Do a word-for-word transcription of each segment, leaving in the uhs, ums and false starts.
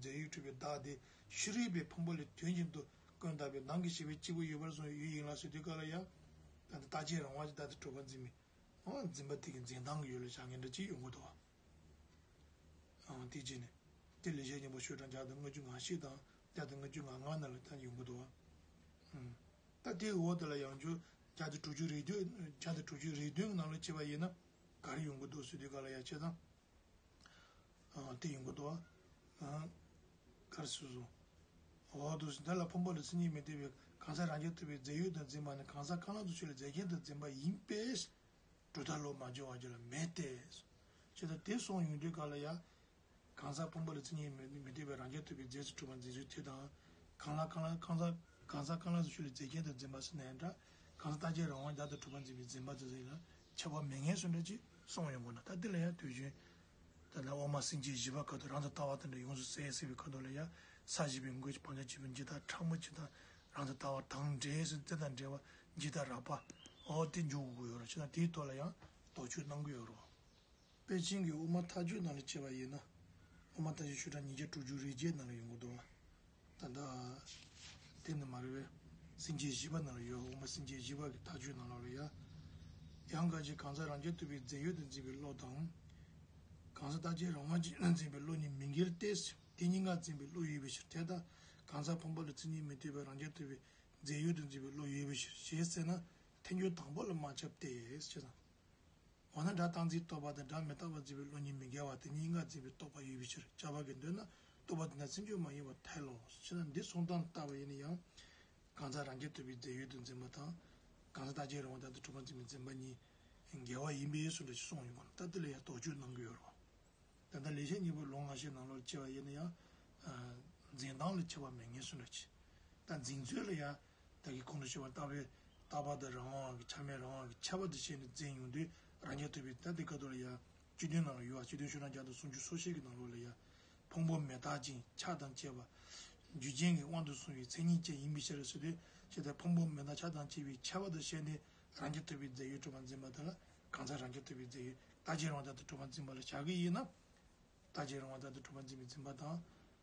རྫས་ཡོད་གྲུབ་པའི་བདག་དེ་ཕྱི་རོལ་པའི་ཕུང་པོ་ལས་དོན་གཞན་དུ་ཀུན་བརྟགས་པའི་ནང་གི་ཤེས་པས་གཅིག་པུ་ཡོད་པར་གསུངས་པའི་ཡུལ་ཡིན་ལ་ཟེར་དུས་སྐབས་ལ་ཡང་། ད་ལྟ་རྟག་གཅིག་རང་དབང་གིས་བདག་ལྟར་གྲུབ་པར་འཛིན་པའི་འོ་འཛིན་པ་དེ་གི་འཛིན་སྟངས་ཀྱི་ཡུལ་ལ་བཞག་མཁན་འདྲ་ཅིག་ཡོང་གི་འདུག་བ། ཨང་དེ་རྗེས་ནས་དེ་ལེགས་བཤད་སྙིང་པོ་ཤོག་གྲངས་བརྒྱ་དང་ལྔ་བཅུ་ང་བཞི་དང་བརྒྱ་དང་ལྔ་བཅུ་ང་ལྔ་ནང་ལ་ད་ཡོང་གི་འདུག་བ། ཨང་ད་དེའི་འོག་དེ་ལ་ཡང་བསྐྱར་བརྒྱ་དང་དྲུག་ཅུ་རེ་བདུན་བརྒྱ་དང་དྲུག་ཅུ་རེ་བདུན་གྱི་ནང་ལ་བྱས་པ་ཡིན་ན་ག་རེ་ཡོང་གི་འདུག་ཟེར་དུས་སྐབས་ལ་ཡང་བྱས་ཙང་། ཨང་དེ་ཡོང་གི་འདུག་བ། ཨང་ག་རེ་ཟེར་སོང་། འོག་ཏུ་འདི་ལ་ཕུང་པོ་ལ་མཚན་ཉིད་མི་མཐུན་པའི་གང་ཟག་རང་རྐྱ་ཐུབ་པའི་རྫས་ཡོད་དུ་འཛིན་པ་ནི་གང་ཟག་རྐང་ལག་ཏུ་ཆུད་ལ་རྫས་ཅན་དུ་འཛིན་པ་ཡིན་པས། གྲུབ་མཐའ་བློ་མ་འབྱོར་བ་བརྒྱུད་ལ་མེད་དེ། ཇི་ལྟར་དེ་གསུངས་ཡོང་དུས་སྐབས་ལ་ཡང་། གང་ཟག་ཕུང་པོ་ལ་མཚན་ཉིད་མི་མི་མཐུན་པའི་རང་རྐྱ་ཐུབ་པའི་རྫས་སུ་གྲུབ་པར་འཛིན་ཚུལ་དེ་དང་། གང་ལ་གང་ལ་གང་ཟག་གང་ཟག་རྐང་ལག་ཏུ་ཆུད་ལ་རྫས་ཅན་དུ་འཛིན་པ་ཟེར་ནའི་འདྲ། གང་ཟག་རྟག་གཅིག་རང་དབང་བདག་ཏུ་གྲུབ་པར་འཛིན་པའི་འཛིན་པ་དེ་ཚོ་ཡིན་ལ་ཁྱབ་པ་མེད་ངེས་སུ་འདྲ་ཅིག་གསུངས་ཡོང་དགོས་ན། ད་དེ་ལ་ཡང་དུས་རྒྱུན། ད་ལྟ་དབུ་མ་སེམས་བསྐྱེད་བཞི་པ་ཁ་ཐུག་རང་དུ་ལྟ་བ་དེ་འདྲ་ཡོངས་སུ་ཟད་ཟིན་པའི་ཁ་ཐུག་ལ་ཡང་ས་བཞི་པའི་མགོན་གྱི་སྤང་བྱ་བཅུ་པའི་འཇིག་ལྟ་ཕྲ་མོ་ཇི་ལྟར་རང་དུ་ལྟ་བ་དང་འབྲེལ་ཟིན་དེ་དང་འབྲེལ་བ་འཇིག་ལྟ་རགས་པ་འོ་དེ་འཇུག་དགོས་ཡོད་རེད། ཅི་ན་དེའི་ཐོག་ལ་ཡང་དོགས་གཅོད་གནང་གི་ཡོད་རེད། པཎ་ཆེན་གྱི་དབུ་མ་ཐལ་འགྱུར་ནང་ལ་བྱས་པ་ཡིན་ན། དབུ་མ་ཐལ་འགྱུར་ཤོག་གྲངས་ཉིས་བརྒྱ་དྲུག་ཅུ་རེ་བརྒྱད་ནང་ལ་ཡོང་གི་འདུག་བ། ད་ལྟ། དེ་ནི་མ་རེད་པས། སེམས་བསྐྱེད་བཞི་པ་ནང་ལ་ཡོད། དབུ་མ་སེམས་བསྐྱེད་བཞི་པ་གི་ཐལ་འགྱུར་ནང་ལོགས་ལ་ཡ། ཡང་འགའ་ཞིག་གང་ཟག་རང་རྐྱ་ཐུབ་པའི་རྫས་ཡོད་དུ་འཛིན་པའི་བློ་དང་། གང་ཟག་རྟག་གཅིག་རང་དབང་གིས་འཛིན་པའི་བློ་གཉིས་མི་འགལ་ཏེ། དེ་གཉིས་ཀ་འཛིན་པའི་བློ་ཡོད་པའི་ཕྱིར། དེ་ལྟར་གང་ཟག་ཕུང་པོ་ལ་མཚན་ཉིད་མི་མཐུན་པའི་རང་རྐྱ་ཐུབ་པའི་རྫས་ཡོད་དུ་འཛིན་པའི་བློ་ཡོད་པའི་ཕྱིར་ཞེས་ཟེར་ན་ཐལ་འགྱུར་དང་པོ་ལ་མ་ཁྱབ་སྟེ། ཞེས་དང་། འོ་ན་སྒྲ་རྟག་འཛིན་རྟོག་པ་དང་སྒྲ་མི་རྟག་པར་འཛིན་པའི་བློ་གཉིས་མི་འགལ་བ་དེ་གཉིས་ཀ་འཛིན་པའི་རྟོག་པ་ཡོད་པའི་ཕྱིར་ཁྱབ་པ་གི་མདོར་ན་རྟོག་པ་དེ་དག་སེམས་བྱུང་མ་ཡིན་པར་ཐལ་ལོ། ཞེ་ན་འདི་གསུང་སྟངས་ལྟ་བ་ཡིན་ན་ཡང་། གང་ཟག་རང་རྐྱ་ཐུབ་པའི་རྫས་ཡོད་དུ་འཛིན་པ་དང་། གང་ཟག་རྟག་གཅིག་རང་དབང་བདག་ཏུ་གྲུབ་པར་འཛིན་པའི་འཛིན་པ་གཉིས་འགལ་བ་ཡིན་པའི་ཕྱིར་ཞེས་གསུངས་ཡོད་པ་ལྟ་དེ་ལ་ཡང་དོགས་གཅོད་གནང་གི་ཡོད་རེད་བ། ད་ལྟ་ལེགས་བཤད་སྙིང་པོ་ལུང་ལྔ་བཤད་ནང་ལོགས་བྱས་པ་ཡིན་ན་ཡང་། འཛིན་སྟངས་ལ་ཁྱད་པར་མེད་ངེས་སུ་འདྲ་ཅི། ད་འཛིན་ཚུལ་ལ་ཡང་། ད་གིན་གོང་དུ་ཞུས་པ་ལྟ་བུའི་རྟག་པ་དང་རང་དབང་གི་ཆ་མེད་རང་དབང་གི་ཁྱད་པར་དུ་བྱས་ནས་འཛིན་ཡོང་དུས་རང་རྐྱ་ཐུབ་པའི་ད་དེ་སྐབས་དུ་ལ་ཡང་། སྤྱི་དོན་ནང་ལ་ཡོད་པ་སྤྱི་དོན་ཤོག་གྲངས་བརྒྱ་དང་སུམ་ཅུ་སོ་བཞི་གི་ནང་ལོགས་ལ་ཡང་། ཕུང་པོ་མི་རྟག་ཅིང་ཆགས་དང་བཅས་པ། རྒྱུ་རྐྱེན་གྱི་དབང་དུ་སོང་བའི་མཚན་ཉིད་ཅན་ཡིན་པའི་ཕྱིར་ཟེར་དུས་ཇི་ལྟར་ཕུང་པོ་མི་རྟག་ཆགས་དང་བཅས་པའི་ཁྱད་པར་དུ་བྱས་ནས་རང་རྐྱ་ཐུབ་པའི་རྫས་ཡོད་གྲུབ་པར་འཛིན་པ་དེ་ལ་གང་ཟག་རང་རྐྱ་ཐུབ་པའི་རྫས་ཡོད་རྟག་གཅིག་རང་དབང་བདག་ཏུ་གྲུབ་པར་འཛིན་པ་ལ་བྱ་གི་ཡིན་ན། རྟག་གཅིག་རང་དབང་བདག་ཏུ་གྲུབ་པར་འཛིན་པའི་འཛིན་པ་དང་།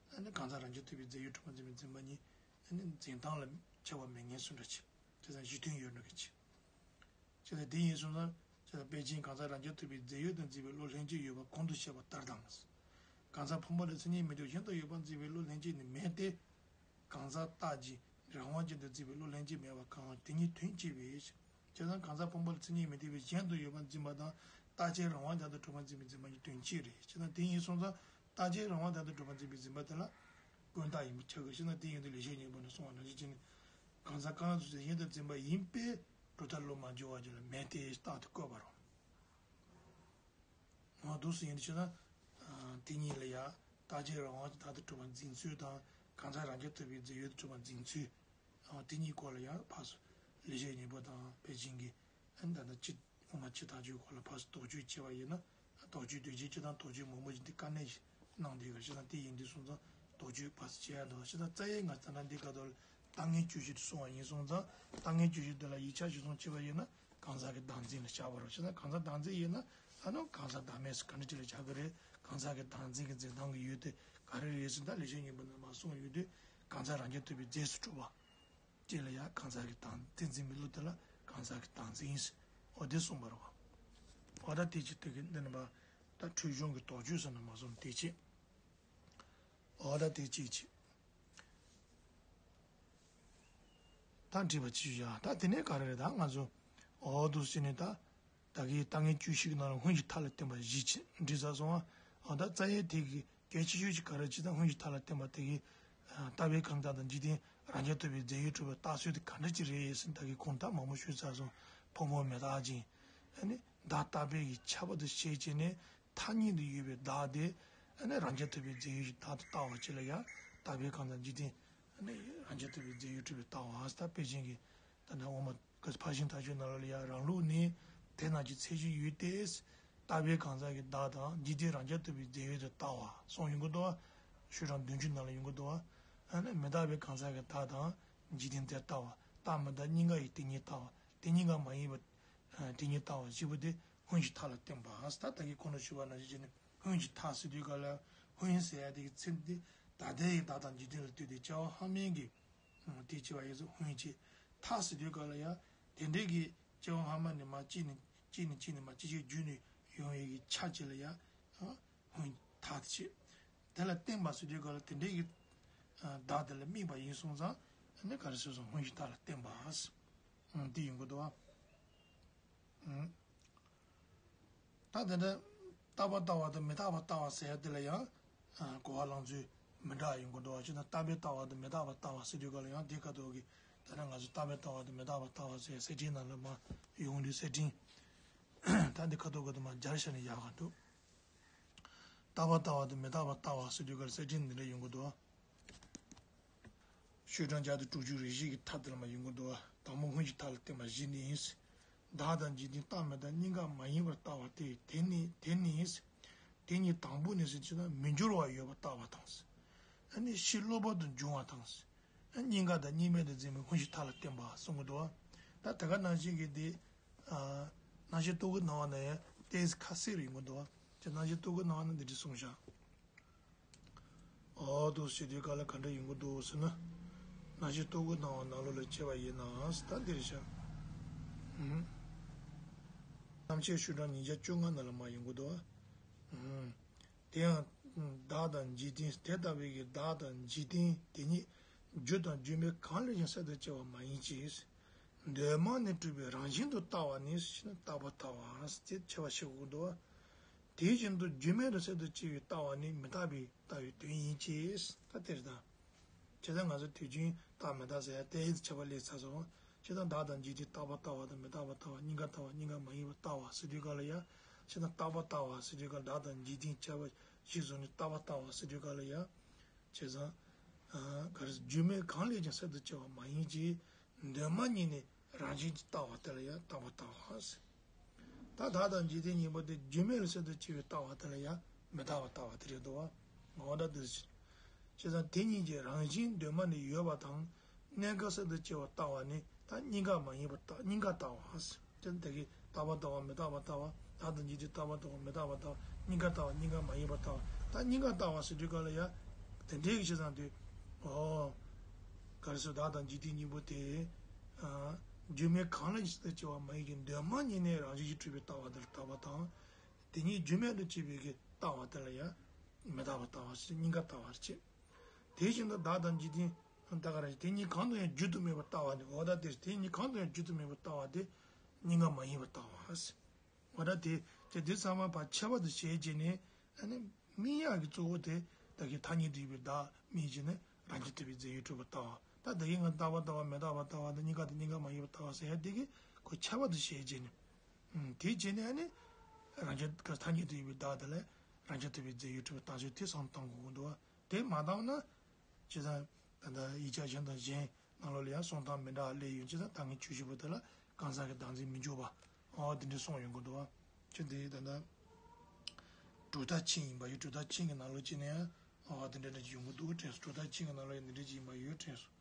ཨ་ནི་གང་ཟག་རང་རྐྱ་ཐུབ་པའི་རྫས་ཡོད་གྲུབ་པར་འཛིན་པའི་འཛིན་པ་གཉིས་ཨ་ནི་འཛིན་སྟངས་ལ་ཁྱད་པར་མེད་ངེས་སུ་འདྲ་ཅི། དེ་ཙམ་གཞི་མཐུན་ཡོད་འགྲོ་གི་ཅི། ཅེས་དང་དེ་ཡིན་སོང་ཙང་ཅེས་དང་པཎ་ཆེན་གང་ཟག་རང་རྐྱ་ཐུབ་པའི་རྫས་ཡོད་དུ་འཛིན་པའི་བློ་ལྷན་སྐྱེས་ཡོད་པ་གོང་དུ་བཤད་པ་ལྟར་དང་། གང་ཟག་ཕུང་པོ་ལ་མཚན་ཉིད་མི་མཐུན་གཞན་དུ་ཡོད་པར་འཛིན་པའི་བློ་ལྷན་སྐྱེས་ནི་མེད་དེ། གང་ཟག་རྟག་གཅིག་རང་དབང་ཅན་དུ་འཛིན་པའི་བློ་ལྷན་སྐྱེས་མེད་པ་གང་དེ་གཉིས་དོན་གཅིག་པས། བྱས་ཙང་གང་ཟག་ཕུང་པོ་ལ་མཚན་ཉིད་མི་མཐུན་པའི་གཞན་དུ་ཡོད་པར་འཛིན་པ་དང་རྟག་གཅིག་རང་དབང་བདག་ཏུ་གྲུབ་པར་འཛིན་པའི་འཛིན་པ་གཉིས་དོན་གཅིག་རེད། བྱས་ཙང་དེ་ཡིན་སོང་ཙང་རྟག་གཅིག་རང་དབང་བདག་ཏུ་གྲུབ་པར་འཛིན་པའི་འཛིན་པ་དེ་ལ་ཀུན་བརྟགས་ཡིན་པས་ཁྱབ་དགོས། བྱས་ཙང་དེ་ཡིན་དུས་ལེགས་བཤད་སྙིང་པོ་ནས་གསུངས་པ་ནང་བཞིན་བྱས་ནས་གང་ཟག་རྐང་ལག་ཏུ་ཆུད་གཞན་དུ་འཛིན་པ་ཡིན་པས་གྲུབ་མཐའ་བློ་མ་འབྱོར་བ་བརྒྱུད་ལ་མེད་དེ་རྟག་ཏུ་བཀོད་པ་རེད། འོ་འདུག་སེ་ཡིན་དུས་བྱས་ན། དེ་གཉིས་ལ་ཡང་རྟག་གཅིག་རང་དབང་བདག་ཏུ་གྲུབ་པར་འཛིན་ཚུལ་དང་གང་ཟག་རང་རྐྱ་ཐུབ་པའི་རྫས་ཡོད་དུ་གྲུབ་པར་འཛིན་ཚུལ། དེ་གཉིས་སྐོར་ལ་ཡང་ཕར་ཚུར་ལེགས་བཤད་སྙིང་པོ་དང་པཎ་ཆེན་གྱི་ཨ་ནི་ད་ལྟ་སྤྱི་དབུ་མ་སྤྱི་ཐག་ཆོད་སྐོར་ལ་ཕར་ཚུར་དོགས་གཅོད་བྱས་པ་ཡིན་ན་དོགས་གཅོད་དོན་གཅིག་སྤྱི་དང་དོགས་གཅོད་མང་པོ་ཞིག་འདི་དཀའ་གནད་ཞིག་གནང་བསྡད་ཡོད་རེད། བྱས་ཙང་དེ་ཡིན་དུས་སོང་ཙང་དོགས་གཅོད་ཕར་ཚུར་བྱེད་ཡ་འདུག་བྱས་ཙང་རྩ་ཡའི་ང་ད་ལྟ་འདི་ག་དོ་ལ་ལྟ་ངན་བཅུ་བཞི་དེ་གསུངས་པ་ཡིན་སོང་ཙང་ལྟ་ངན་བཅུ་བཞི་འདི་ལ་ཡིག་ཆ་གཞིར་བཟུང་བྱས་པ་ཡིན་ན། གང་ཟག་གི་བདག་འཛིན་ལ་བཞག་པ་རེད། བྱས་ན་གང་ཟག་བདག་འཛིན་ཡིན་ན་ཨ་ནི་གང་ཟག་བདག་མེད་ཟེར་ག་འདྲ་ཅིག་ལ་བཞག་གི་རེད། གང་ཟག་གི་བདག་འཛིན་གྱི་འཛིན་སྟངས་ཀྱི་ཡུལ་དེ་ག་རེ་རེད་ཟེར་ན་ད་ལེགས་བཤད་སྙིང་པོ་ནང་མར་གསུངས་ཡོད་དུས་གང་ཟག་རང་རྐྱ་ཐུབ་པའི་རྫས་སུ་གྲུབ་པ། དེ་ལ་ཡང་གང་ཟག་གི་བདག་འཛིན་འཛིན་པའི་བློ་དེ་ལ་གང་ཟག་གི་བདག་འཛིན་ཡིན་ཟེར། འོ་དེ་གསུངས་པ་རེད་བ། འོ་ད་དེ་ཅི་ཐུག་གི་འདི་ནི་བ། ད་འཁྲུལ་སྦྱོང་གི་དོགས་གཅོད་ཟེར་ན་མ་གསུངས་དེ་ཅི། འོ་ད་དེ་ཅི་ཅི། ད་འགྲིག་པ་ཅི་ཞུ་ཡ། ད་དེ་ནས་ག་རེ་རེད། ད་ང་ཚོ་འོ་འདུག་ཟེར་ནས་ད་ད་གིན་ལྟ་ངན་བཅུ་བཞི་གི་ནང་ལ་སྔོན་གྱི་མཐའ་ལ་བརྟེན་པ་བཞི་ཅིག་འགྲིག་ཚར་སོང་ང་། འོ་ད་རྩ་ཡའི་དེ་གི་གལ་ཆེ་ཤོས་ཅིག་ག་རེ་ཅི་ད་སྔོན་གྱི་མཐའ་ལ་བརྟེན་པ་དེ་གི་ལྟ་བའི་གང་ཟག་དང་འཇིག་རྟེན་རང་རྐྱ་ཐུབ་པའི་རྫས་ཡོད་གྲུབ་པའི་རྟགས་ཚུལ་དེ་ག་འདྲ་ཅིག་རེད་ཟེར་ད་གིན་གོང་ལྟར་མང་པོ་ཞུས་ཚར་སོང་། ཕུང་པོ་མི་རྟག་ཅིང་ཨ་ནི་བདག་རྟག་པའི་གི་ཁྱབ་པ་དང་ཤེས་བྱས་ནས། ཐ་སྙད་དུ་ཡོད་པའི་བདག་དེ། ཨ་ནི་རང་རྐྱ་ཐུབ་པའི་རྫས་ཡོད་ཀྱི་བདག་ཏུ་ལྟ་བ་ཅིག་ལ་ཡང་རྟག་པའི་གང་ཟག་འཇིག་རྟེན། ཨ་ནི་རང་རྐྱ་ཐུབ་པའི་རྫས་ཡོད་གྲུབ་པའི་ལྟ་བ་ཟེར་ད་པཎ་ཆེན་གྱིས་ད་ནི་དབུ་མ་ཕར་ཕྱིན་ཐལ་འགྱུར་ནང་ལ་ཡང་རང་ལུགས་ནི་དེ་རྣམས་ཀྱི་ཚད་གཞི་ཡོད་དེ། རྟག་པའི་གང་ཟག་གི་བདག་དང་འཇིག་རྟེན་རང་རྐྱ་ཐུབ་པའི་རྫས་ཡོད་དུ་ལྟ་བ་གསུངས་ཡོང་གི་འདུག་བ། ཤོག་གྲངས་བདུན་ཅུ་ནང་ལ་ཡོང་གི་འདུག་བ། ཨ་ནི་མི་རྟག་པའི་གང་ཟག་གི་བདག་དང་འཇིག་རྟེན་དེར་ལྟ་བ་རྟག་མི་རྟག་གཉིས་ཀ་ཡི་དེ་ཉིད་ལྟ་བ་དེ་གཉིས་ཀ་མ་ཡིན་པ། དེ་ཉིད་ལྟ་བ་བཞི་པོ་དེ་སྔོན་གྱི་མཐའ་ལ་བརྟེན་པ། ད་ད་གིན་གོང་དུ་ཞུས་པ་ནང་བཞིན་བྱས་ནས་སྔོན་གྱི་མཐའ་ཟེར་དུས་སྐབས་ལ་སྔོན་ཟེར་ཡ་དེ་གི་ཚིག་འདི་ ད་ལྟའི་བདག་དང་འཇིག་རྟེན་ལ་ལྟོས་ཏེ་སྐྱེ་བ་སྔ་མའི་གི་དེ་སྐྱེ་བ་ཡིན་ཟེར་ཧོན་ཡིན་ཅེས། ཐ་ཟེར་དུས་སྐབས་ལ་ཡང་དེ་འདྲའི་གི་སྐྱེ་བ་སྔ་མ་ནས་མར་གཅིག་ནས་གཅིག་ནས་གཅིག་ནས་མར་གཅིག་གཅིག་བརྒྱུད་ནས་ཡོང་བའི་གི་ཆ་གཅིག་ལ་ཡང་ཧོན་ཐ་དེ་བྱེད། དེ་ལ་བརྟེན་པ་ཟེར་དུས་སྐབས་ལ་དེ་འདྲའི་གི་བདག་དེ་ལ་དམིགས་པ་ཡིན་སོང་ཙང་ནི་ག་རེ་ཟེར་སོང་ཧོན་ཡིན་ཐ་ལ་བརྟེན་པ་ཟེར། དེ་ཡོང་གི་འདུག་བ། ད་དེ་འདྲ་རྟག་པར་ལྟ་བ་དང་མི་རྟག་པར་ལྟ་བ་ཟེར་ཡ་དེ་ལ་ཡང་གོ་བ་བླང་ཚུལ་མི་འདྲ་ཡོང་གི་འདུག་བ། ཅི་ན་རྟག་པར་ལྟ་བ་དང་མི་རྟག་པར་ལྟ་བ་ཟེར་དུས་སྐབས་ལ་ཡང་དེ་ཁ་ཐོག་གི་ད་ལྟ་ང་ཚོ་རྟག་པར་ལྟ་བ་དང་མི་རྟག་པར་ལྟ་བ་ཟེར་གསེར་ཕྲེང་ནང་ལ་མར་ཡོང་དུས་གསེར་ཕྲེང་ད་འདི་ཁ་ཐོག་གི་དུ་མར་སྦྱར་བྱས་ནས་ཡག་ག་འདུག་རྟག་པར་ལྟ་བ་དང་མི་རྟག་པར་ལྟ་བ་ཟེར་དུས་སྐབས་ལ་གསེར་ཕྲེང་འདི་འདྲ་ཡོང་གི་འདུག་བ། ཤོག་གྲངས་བརྒྱ་དང་དྲུག་ཅུ་རེ་བཞི་གི་མཐའ་དེ་ལ་མར་ཡོང་གི་འདུག་བ། དང་པོ་ཧོན་གྱི་མཐའ་ལ་བརྟེན་པ་བཞི་ནི་ཡིན། བདག་དང་འཇིག་རྟེན་རྟག་མི་རྟག་གཉིས་ཀ་མ་ཡིན་པར་ལྟ་བ་སྟེ་དེ་ནི་དེ་ནི་དེ་གཉིས་དང་པོ་ནི་ཟེར་ཅེ་ན་མི་འགྱུར་བ་ཡོད་པར་ལྟ་བ་དང་། ཨ་ནི་ཕྱི་ལྷོད་པོ་དུ་འབྱུང་བ་དང་། ཨ་གཉིས་ཀ་དང་གཉིས་མེད་དུ་འཛིན་པའི་ཧོན་གྱི་མཐའ་ལ་བརྟེན་པ་གསུང་གི་འདུག་བ། ད་དེ་ག་ནང་བཞིན་གྱི་དེ། རྣམ་བཤད་རྟོག་གེའི་སྣང་བ་ན་ཡང་ཏོག་ཙམ་ཁ་གསལ་རུ་ཡོང་གི་འདུག་བ། ཅེ་རྣམ་བཤད་རྟོག་གེའི་སྣང་བ་ན་འདི་འདྲ་གསུངས་བཞག་འོ་དོ་ཞེས་དུས་སྐབས་ལ་ག་འདྲ་ཡོང་གི་འདུག་ཟེར་ན། རྣམ་བཤད་རྟོག་གེའི་སྣང་བ་ནང་ལོགས་ལ་སྐྱེ་བ་ཡིན་ན་ཟེར་ད་འདིར་བཞག་རྣམ་བཤད་ཤོག་གྲངས་ཉིས་བརྒྱ་བཅོ་ལྔ་ནང་ལ་མར་ཡོང་གི་འདུག་བ། དེ་ཡང་བདག་དང་འཇིག་རྟེན་དེ་ལྟ་བུའི་གི་བདག་དང་འཇིག་རྟེན་དེ་ཉིད་རྒྱུ་དང་རྒྱུ་མེད་གང་ལས་ཀྱང་གསར་དུ་སྐྱེ་བ་མ་ཡིན་གྱི། གདོད་མ་ནས་གྲུབ་པའི་རང་བཞིན་དུ་ལྟ་བ་ནི་ཞེ་ན་རྟག་པར་ལྟ་བ་ཟེར་ཁྱད་པར་ཕྱེ་དགོས་འདུག་བ། དེ་བཞིན་དུ་རྒྱུ་མེད་དུ་གསར་དུ་སྐྱེ་བའི་ལྟ་བ་ནི་མི་རྟག་པའི་ལྟ་བའི་དོན་ཡིན་གྱི། ད་དེ་ལྟར་དང་། བྱས་ཙང་ང་ཚོ་དུས་རྒྱུན་རྟག་མི་རྟག་ཟེར་ཡ་དེ་ཡིན་ཁྱད་པར་སླེབས་ཚར་སོང་། བྱས་ཙང་བདག་དང་འཇིག་རྟེན་རྟག་པར་ལྟ་བ་དང་མི་རྟག་པར་ལྟ་བ་གཉིས་ཀ་ལྟ་བ་གཉིས་ཀ་མ་ཡིན་པར་ལྟ་བ་ཟེར་དུས་སྐབས་ལ་ཡ། བྱས་ཙང་རྟག་པར་ལྟ་བ་ཟེར་དུས་སྐབས་བདག་དང་འཇིག་རྟེན་ཁྱད་པར་གཞིར་བཟུང་ནས་རྟག་པར་ལྟ་བ་ཟེར་དུས་སྐབས་ལ་ཡ། བྱས་ཙང་། ག་རེ་རྒྱུ་མེད་གང་ལས་ཀྱང་གསར་དུ་སྐྱེ་བ་མ་ཡིན་གྱི། གདོད་མ་ཉིད་ནས་རང་བཞིན་གྱིས་རྟག་པར་ལྟ་བ་ཡང་རྟག་པར་ལྟ་བ་ཟེར། ད་བདག་དང་འཇིག་རྟེན་གཉིས་པོ་དེ་རྒྱུ་མེད་ལ་གསར་དུ་སྐྱེ་བའི་ལྟ་བ་དེ་ལ་ཡང་མི་རྟག་པར་ལྟ་བ་དེ་རེད་འདུག་བ། འོ་ད་དེ་ཟེར། བྱས་ཙང་དེ་གཉིས་ཀྱི་རང་བཞིན་གདོད་མ་ནས་ཡོད་པ་དང་། གནས་སྐབས་གསར་དུ་སྐྱེ་བར་ལྟ་བ་ནི་ད་གཉིས་ཀ་མ་ཡིན་པར་ལྟ་གཉིས་ཀ་ལྟ་བ་ཟེར། དེ་དེ་གི་རྟག་པར་ལྟ་བ་མི་རྟག་པར་ལྟ་བ་བདག་དང་འཇིག་རྟེན་རྟག་པར་ལྟ་བ་མི་རྟག་པར་ལྟ་བ་གཉིས་ཀ་ལྟ་བ་གཉིས་ཀ་མ་ཡིན་པར་ལྟ་བ་ད་གཉིས་ཀ་ལྟ་བ་ཟེར་དུས་སྐབས་ལ་ཡ། དེ་འདྲའི་གི་བྱས་ཙང་དུས། ཨོ། ག་རེ་ཟེར་བདག་དང་འཇིག་རྟེན་གཉིས་པོ་དེ། རྒྱུ་མེད་གང་ལས་ཀྱང་གསར་དུ་སྐྱེ་བ་མ་ཡིན་གྱི་གདོད་མ་ཉིད་ནས་རང་བཞིན་གྱིས་གྲུབ་པའི་ལྟ་བ་དེར་ལྟ་བ་དང་། དེ་ཉིད་རྒྱུ་མེད་དུ་སྐྱེས་པའི་གི་ལྟ་བ་དེ་ལ་ཡང་མི་རྟག་པར་ལྟ་བ་ཟེར་གཉིས་ཀ་ལྟ་བར་བྱེད། དེ་བཞིན་དུ་བདག་དང་འཇིག་རྟེན་ད་ག་རེ་དེ་གཉིས་གང་དུ་ཡང་བརྗོད་དུ་མེད་པར་ལྟ་བ་ནི་འོ་ད་དེ་དེ་གཉིས་གང་དུ་ཡང་བརྗོད་དུ་མེད་པར་ལྟ་བ་དེ་གཉིས་ཀ་མ་ཡིན་པར་ལྟ་བ་ཟེར། འོ་ད་དེ་དེ་དེ་ཚང་མ་ཕར་ཁྱད་པར་དུ་བྱས་རྗེས་ནས་ཨ་ནི་དམིགས་ཡག་གི་གཙོ་བོ་དེ་ད་གི་ཐ་སྙད་དུ་ཡོད་པའི་བདག་དམིགས་རྗེས་ནས་རང་རྐྱ་ཐུབ་པའི་རྫས་ཡོད་གྲུབ་པར་ལྟ་བ་ད་ད་གི་ང་རྟག་པར་ལྟ་བ་མི་རྟག་པར་ལྟ་བ་དང་གཉིས་ཀ་དང་གཉིས་ཀ་མ་ཡིན་པར་ལྟ་བ་ཟེར་ཡ་དེ་གི་ཁོ་ཁྱད་པར་དུ་བྱས་རྗེས་ནས་དེ་རྗེས་ནས་ཨ་ནི་རང་རྐྱ་ཐ་སྙད་དུ་ཡོད་པའི་བདག་དེ་ལ་རང་རྐྱ་ཐུབ་པའི་རྫས་ཡོད་གྲུབ་པར་ལྟ་ཚུལ་དེ་བསམ་བཏང་དགོས་ཀྱི་འདུག་བ། དེ་མ་བཏང་ན། བྱས་ཙང་། ད་ལྟ་ཡིག་ཆ་གཞན་དང་གཞན་ནང་ལོགས་ལ་ཡང་གསུང་སྟངས་མི་འདྲ་བ་སླེབས་ཡོང་བྱས་ཙང་ད་ངས་བརྗོད་གཞི་པོ་དེ་ལ་གང་ཟག་གི་བདག་འཛིན་མི་འཇོག་པ། འོ་དེ་འདྲ་གསུངས་ཡོང་གི་འདུག་བ། ཁྱོད་དེ་ད་ལྟ། གྲུབ་མཐའ་ཆེན་ཡིན་པ་ཡོད་གྲུབ་མཐའ་ཆེན་གྱི་ནང་ལོགས་ཅིག་ནས་ཡང་འོ་དེ་འདྲ་འདྲ་ཅིག་ཡོང་གི་འདུག་དྲན་སོང་། གྲུབ་མཐའ་ཆེན་གྱི་ནང་ལོགས་ཡང་འདི་འདྲ་ཅིག་ཡིན་པ་ཡོད་དྲན་སོང་།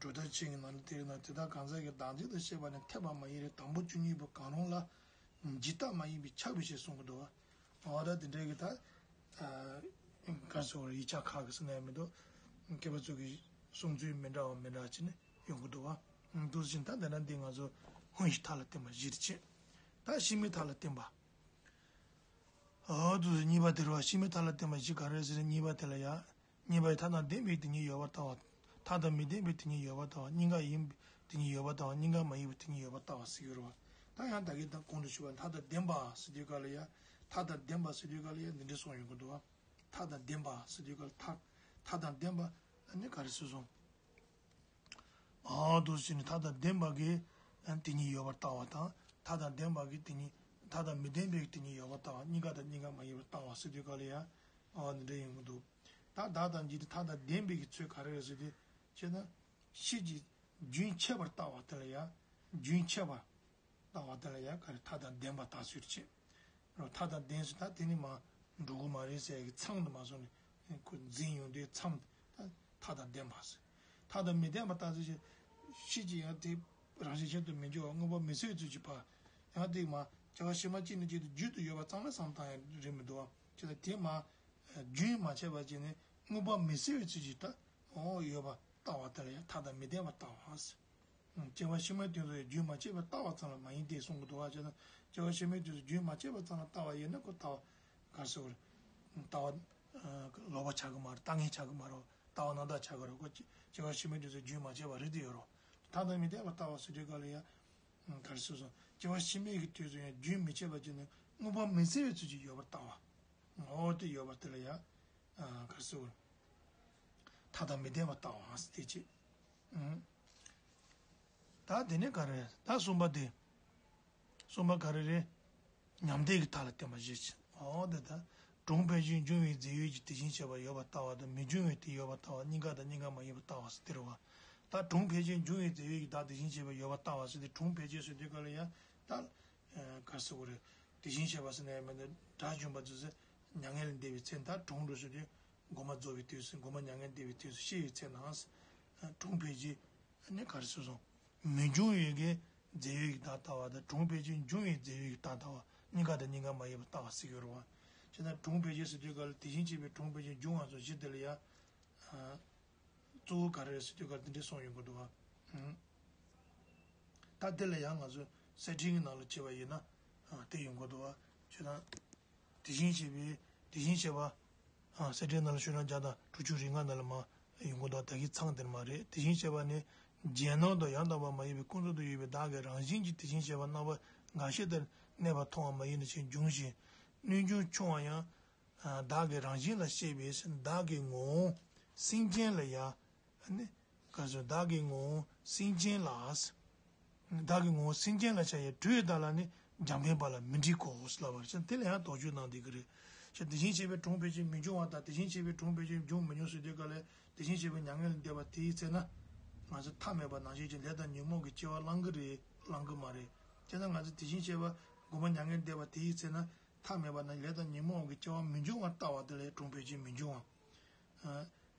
གྲུབ་མཐའ་ཆེན་གྱི་ནང་ལ་དེ་ཡིན་ན་དེ་དག་གང་ཟག་གི་བདག་འཛིན་དུ་བཤད་པ་ནི་འཐད་པ་མ་ཡིན་རེ་དང་པོ་བཅུ་གཉིས་པོ་གང་རུང་ལ་འཇིག་ལྟ་མ་ཡིན་པས་ཁྱབ་པའི་ཕྱིར་གསུང་གི་འདུག་བ། འོ་ད་དེ་འདྲའི་གི་ད། ག་རེ་ཟེར་བ་རེད། ཡིག་ཆ་ཁག་གི་ཟེར་ན་ཡང་མི་འདུག་མཁས་པ་ཚོ་གི་གསུང་ཚུལ་མི་འདྲ་བ་མི་འདྲ་བ་ཅིག་ནས་ཡོང་གི་འདུག་བ། འདུག་ཟེར་ན་ད་འདི་ན་འདི་ང་ཚོ་ཧོན་གྱི་མཐའ་ལ་བརྟེན་པ་བཞི་རེད་བྱས། ད་ཕྱི་མའི་མཐའ་ལ་བརྟེན་པ། འོ་འདུག་ཟེར་གཉིས་པ་དེ་རེད་བ། ཕྱི་མའི་མཐའ་ལ་བརྟེན་པ་བཞི་ག་རེ་ཟེར་ན་གཉིས་པ་དེ་ལ་ཡ། གཉིས་པ་ཡི་མཐའ་དང་ལྡན་པའི་དེ་ཉིད་ཡོད་པར་ལྟ་བ། མཐའ་དང་མི་ལྡན་པའི་དེ་ཉིད་ཡོད་པར་ལྟ་བ། གཉིས་ཀ་ཡིན་པའི་དེ་ཉིད་ཡོད་པར་ལྟ་བ། གཉིས་ཀ་མ་ཡིན་པའི་དེ་ཉིད་ཡོད་པར་ལྟ་བ་ཟེར་གྱི་རེད་བ། ད་ཡང་ད་གིན་ད་གོང་དུ་ཞུས་པ་མཐའ་དང་ལྡན་པ་ཟེར་དུས་སྐབས་ལ་ཡ། མཐའ་དང་ལྡན་པ་ཟེར་དུས་སྐབས་ལ་ཡ་འདི་འདྲ་གསུངས་ཡོང་གི་འདུག་བ། མཐའ་དང་ལྡན་པ་ཟེར་དུས་སྐབས་ལ་མཐའ། མཐའ་དང་ལྡན་པ་ཨ་ནི་ག་རེ་ཟེར་སོང་། འོ་འདུག་ཟེར་ནས་མཐའ་དང་ལྡན་པ་གིས་ཨ་དེ་ཉིད་ཡོད་པར་ལྟ་བ་དང་མཐའ་དང་ལྡན་པ་གིས་དེ་ཉིད་མཐའ་དང་མི་ལྡན་པའི་དེ་ཉིད་ཡོད་པར་ལྟ་བ་གཉིས་ཀ་དང་གཉིས་ཀ་མ་ཡིན་པར་ལྟ་བ་ཟེར་དུས་སྐབས་ལ་ཡ། འོ་འདི་འདྲ་ཡོང་གི་འདུག་ད་བདག་དང་འཇིག་རྟེན་མཐའ་དང་ལྡན་པའི་གི་ཚུལ་ག་རེ་རེད་ཟེར་དུས་ཅེ་ན། ཕྱིས་ཀྱི་རྒྱུན་ཆད་པར་ལྟ་བ་དེ་ལ་ཡང་རྒྱུན་ཆད་པར་ལྟ་བ་དེ་ལ་ཡང་ག་རེ་མཐའ་དང་ལྡན་པ་ལྟ་ཚུལ་བྱེད། རོ་མཐའ་དང་ལྡན་ཟེར་ད་དེ་ནི་མ་འགྲོ་གི་མ་རེད་ཟེར་གི་མཚམས་དུ་མ་སོང་ནས་ཁོ་འཛིན་ཡོང་དུས་མཚམས་ད་མཐའ་དང་ལྡན་པ་ཟེར། མཐའ་དང་མི་ལྡན་པ་ལྟ་ཚུལ་བྱེད། ཕྱིས་ཀྱི་ཡང་དེ་རང་བཞིན་གཞན་དུ་མི་འགྱུར་བ་དངོས་པོ་མི་ཟད་ཚུལ་གྱི་བར་ཡང་དེ་མ་བྱ་བ་ཕྱི་མ་གཅིག་ནས་གཅིག་ཏུ་བརྗོད་དུ་ཡོད་པ་ཙམ་ལ་བསམ་བཏང་ཡང་རེད་མི་འདུག་བ། ཅེ་ད་དེ་མ། རྒྱུན་མ་ཆད་པ་ཅིག་ནི་མངོན་པ་མི་གསལ་བའི་ཚུལ་གྱིས་ད་འོ་ཡོད་པར་ལྟ་བ་དེ་ལ་ཡང་ཐ་དད་མི་ལྡན་པར་ལྟ་བ། སྐྱེ་བ་ཕྱི་མའི་དུས་སུ་རྒྱུན་མ་ཆད་པར་ལྟ་བ་ཙམ་ལ་མ་ཡིན་ཏེ་གསུང་གི་འདུག་བ། བྱས་ན་སྐྱེ་བ་ཕྱི་མའི་དུས་སུ་རྒྱུན་མ་ཆད་པ་ཙམ་ལ་ལྟ་བ་ཡིན་ན་ཁོ་ལྟ་བ་ག་རེ་ཟེར་དགོས་རེད། ལྟ་བ་ལོག་པ་ཆགས་ཀྱི་མ་རེད། ལྟ་ངན་ཆགས་ཀྱི་མ་རེད། ལྟ་བ་རྣམ་དག་ཆགས་ཀྱི་རེད། ཁོ་སྐྱེ་བ་ཕྱི་མའི་དུས་སུ་རྒྱུན་མ་ཆད་པར་རིག་ཏུ་ཡོད་རེད། ཐ་དད་མི་ལྡན་པར་ལྟ་བ་ཟེར་དུས་སྐབས་ལ་ཡང་ག་རེ་ཟེར་སོང་། སྐྱེ་བ་ཕྱི་མའི་གི་དུས་སུ་ཡང་རྒྱུན་མི་ཆད་པ་ཅིག་ནི་མངོན་པ་མི་གསལ་བའི་ཚུལ་གྱིས་ཡོད་པར་ལྟ་བ། འོ་དེ་ཡོད་པ་དེ་ལ་ཡང་ག་རེ་ཟེར་དགོས་རེད། ཐ་དད་མི་ལྡན་པར་ལྟ་བ་ཟེར་དེ་བྱེད། ད་དེ་ནས་ག་རེ། ད་གསུམ་པ་དེ། གསུམ་པ་ག་རེ་རེད། མཉམ་བརྡལ་གྱི་མཐའ་ལ་བརྟེན་པ་བཞི་བྱེད། འོ་དེ་ད། གྲོང་ཕལ་ཆེར་འབྱུང་བའི་རྫས་ཡོད་ཀྱི་དེ་བཞིན་གཤེགས་པ་ཡོད་པར་ལྟ་བ་དང་མི་འབྱུང་བའི་དེ་ཡོད་པར་ལྟ་བ་གཉིས་ཀ་དང་གཉིས་ཀ་མ་ཡིན་པར་ལྟ་བ་ཟེར་དེ་རེད་བ། ད་གྲོང་ཕལ་ཆེར་འབྱུང་བའི་རྫས་ཡོད་ཀྱི་བདག་དེ་བཞིན་གཤེགས་པ་ཡོད་པར་ལྟ་བ་ཟེར་དེ། གྲོང་ཕལ་ཆེར་ཟེར་དུས་སྐབས་ལ་ཡང་ད། ག་རེ་ཟེར་དགོས་རེད། དེ་བཞིན་གཤེགས་པ་ཟེར་ན་ཡང་མིན་འདུག་དགྲ་བཅོམ་པ་ཚོས་མྱ་ངན་ལས་འདས་པའི་ཚེ། ད་གྲོང་དུ་ཟེར་དུས་མགོ་མ་རྫོགས་པའི་དུས་སུ། མགོ་མ་མྱ་ངན་འདས་པའི་དུས་སུ་བཤད་པའི་ཚེ་ན། གྲོང་ཕལ་ཆེར་ནི་ག་རེ་ཟེར་སོང་། མི་འབྱུང་བའི་གི་རྫས་ཡོད་ཀྱི་བདག་ལྟ་བ་དང་། གྲོང་ཕལ་ཆེར་འབྱུང་བའི་རྫས་ཡོད་ཀྱི་བདག་ལྟ་བ་གཉིས་ཀ་དང་གཉིས་ཀ་མ་ཡིན་པར་ལྟ་བ་ཟེར་གྱི་ཡོད་རེད་བ། བྱས་ན་གྲོང་ཕལ་ཆེར་ཟེར་དུས་སྐབས་ལ་དེ་བཞིན་གཤེགས་པའི་གྲོང་ཕལ་ཆེར་འབྱུང་བ་སོགས་བཞི་དེ་ལ་ཡང་། གཙོ་བོ་ག་རེ་རེད་ཟེར་དུས་སྐབས་འདི་འདྲས་གསུངས་ཡོང་གི་འདུག་བ། ད་དེ་ལ་ཡང་ང་ཚོས་གསེར་ཕྲེང་གི་ནང་ལ་བྱས་པ་ཡིན་ན་དེ་ཡོང་གི་འདུག་བ། བྱས་ན། དེ་བཞིན་གཤེགས་པའི་དེ་བཞིན་གཤེགས་པ། གསེར་ཕྲེང་ནང་ལ་ཤོག་གྲངས་བརྒྱ་དང་དྲུག་ཅུ་རེ་ལྔ་ནང་ལ་མར་ཡོང་གི་འདུག་ད་གིན་ཚང་དེར་མ་རེད། དེ་བཞིན་གཤེགས་པ་ནི་རྒྱན་སྣང་དང་ཡང་དག་པར་མ་ཡིན་པའི་ཀུན་རྫོབ་ཏུ་ཡོད་པའི་བདག་གི་རང་བཞིན་གྱི་དེ་བཞིན་གཤེགས་པ་རྣམ་པ་འགའ་ཞིག་དེར་གནས་པ་མཐོང་བ་མ་ཡིན་ནོ་ཞེས་འབྱུང་ཞིང་། སྣོད་འབྱུང་ཆུང་བ་ཡང་། བདག་གི་རང་བཞིན་ལ་བཤད་པས་བདག་གི་ངོ་བོ་སེམས་ཅན་ལ་ཡང་། ནི། ག་ཟེར། བདག་གི་ངོ་བོ་སེམས་ཅན་ལ། བདག་གི་ངོ་བོ་སེམས་ཅན་ལ་བྱ་བའི་དྲོད་བདག་ལ་ནི་རྒྱང་འཕེན་པ་ལ་མི་འགྲིག་གོ་ལབ་པར་བྱས། དེ་ལ་ཡང་དོགས་གཅོད་གནང་བསྡད་ཀྱི་རེད། བྱས་དེ་བཞིན་གཤེགས་པའི་གྲོང་ཕལ་ཆེར་མི་འབྱུང་བ་དང་། དེ་བཞིན་གཤེགས་པའི་གྲོང་ཕལ་ཆེར་འབྱུང་མི་འབྱུང་ཟེར་དུས་སྐབས་ལ། དེ་བཞིན་གཤེགས་པའི་མྱ་ངན་ལས་འདས་པ་དེའི་ཚེ་ན། ང་ཚོ་ཐ་མལ་པ་ནང་བཞིན་གྱི་ལས་དང་ཉོན་མོངས་ཀྱི་སྐྱེ་བ་བླང་གི་རེད། བླང་གི་མ་རེད། བྱས་ཙང་ང་ཚོ་དེ་བཞིན་གཤེགས་པ་མགོ་མ་མྱ་ངན་འདས་པ་དེའི་ཚེ་ན། ཐ་མལ་པ་ན་ལས་དང་ཉོན་མོངས་ཀྱི་སྐྱེ་བ་མི་འབྱུང་བར་ལྟ་བ་དེ་ལ་གྲོང་ཕལ་ཆེར་མི་འབྱུང་བ།